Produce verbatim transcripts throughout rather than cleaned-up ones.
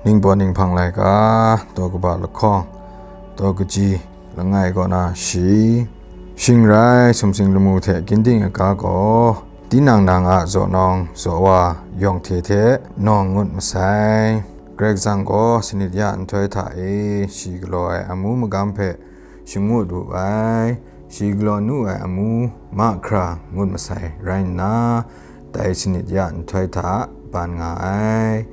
Ningpawt Ninghpang Laika, daw kaba lahkawng, daw kaji langai kaw na shi. Shing rai, sumsing lamu hte ginding aga gaw, tinang nang a zaw nawng zaw wa yawng hte hte nawng ngut masai. Karai Kasang gaw sanit ya nhtoi hta e shi galaw ai amu magam hpe shangut wu ai, shi galaw nu ai amu mahkra ngut masai rai nna, dai sanit ya nhtoi hta ban nga ai.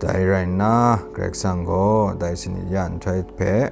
Dai rai nna, Karai Kasang gaw dai sanit ya nhtoi hpe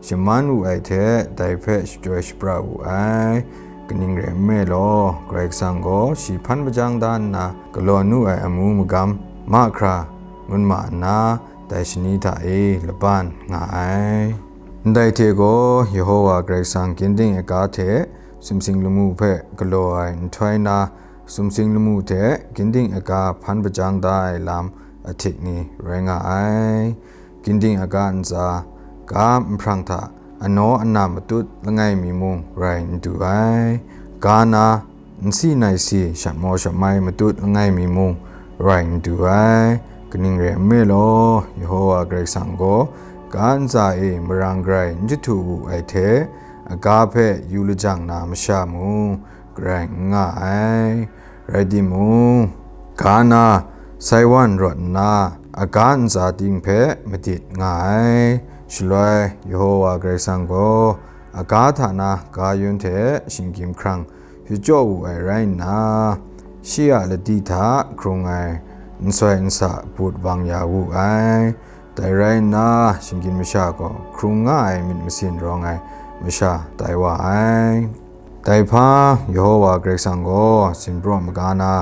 shaman wu ai hte, dai hpe shachyoi shapra wu ai. Kaning rai nme law, Karai Kasang gaw shi hpan hpajang da nna, galaw nu ai amu magam mahkra ngut ma nna, dai shani hta e laban nga ai. Ndai hte gaw, Yehowa Karai Kasang ginding aga hte sumsing lamu hpe galaw ai nhtoi na, sumsing lamu hte ginding aga hpan hpajang da ai lam ahtik ni rai nga ai. Ginding aga ntsa, ga nhprang hta anaw ana matut langai mi mung rai n du ai. Ga na, nsi nai si, shat maw shat mai matut langai mi mung rai n du ai. Kaning rai nme law, Yehowa Karai Kasang gaw ga ntsa e marang garai n jahtu wu ai hte, aga hpe yu lajang na masha mung garai n nga ai. Rai timung, ga na, saiwan rawt nna, aga ntsa ting hpe madit nga ai. Shaloi, Yehowa Karai Kasang gaw aga hta na ga yun hte shinggyim hkrang shachyaw wu ai rai nna, shi a ladi hta hkrung ai nsoi nsa but bang ya wu ai. Dai rai nna, shinggyim masha gaw hkrung nga ai myit masin rawng ai masha tai wa ai. Dai hpa, Yehowa Karai Kasang gaw sinpraw maga na,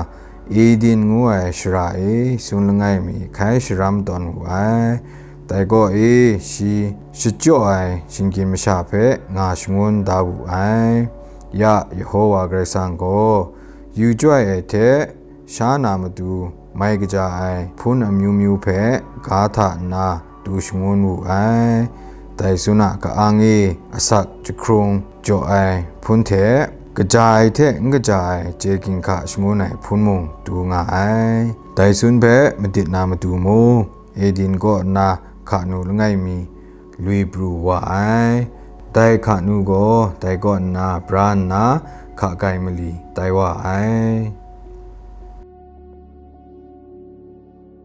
Eden ngu ai shara e sun langai mi hkai sharam tawn wu ai. Dai kaw e shi shachyaw ai shinggyim masha hpe nga shangun da wu ai. Ya, Yehowa Karai Kasang gaw yu chyoi ai hte, sha na matu mai kaja ai hpun amyu myu hpe ga hta nna du shangun wu ai. Dai sun a ka-ang e asak jahkrung jaw ai hpun hte, kaja ai hte n kaja ai chye ginhka shangun ai hpun mung du nga ai. Dai sun hpe madit na matu mung, Eden kaw nna hka nu langai mi, lui pru wa ai. Dai hka nu gaw dai kaw nna bra nna hka gai mali tai wa ai.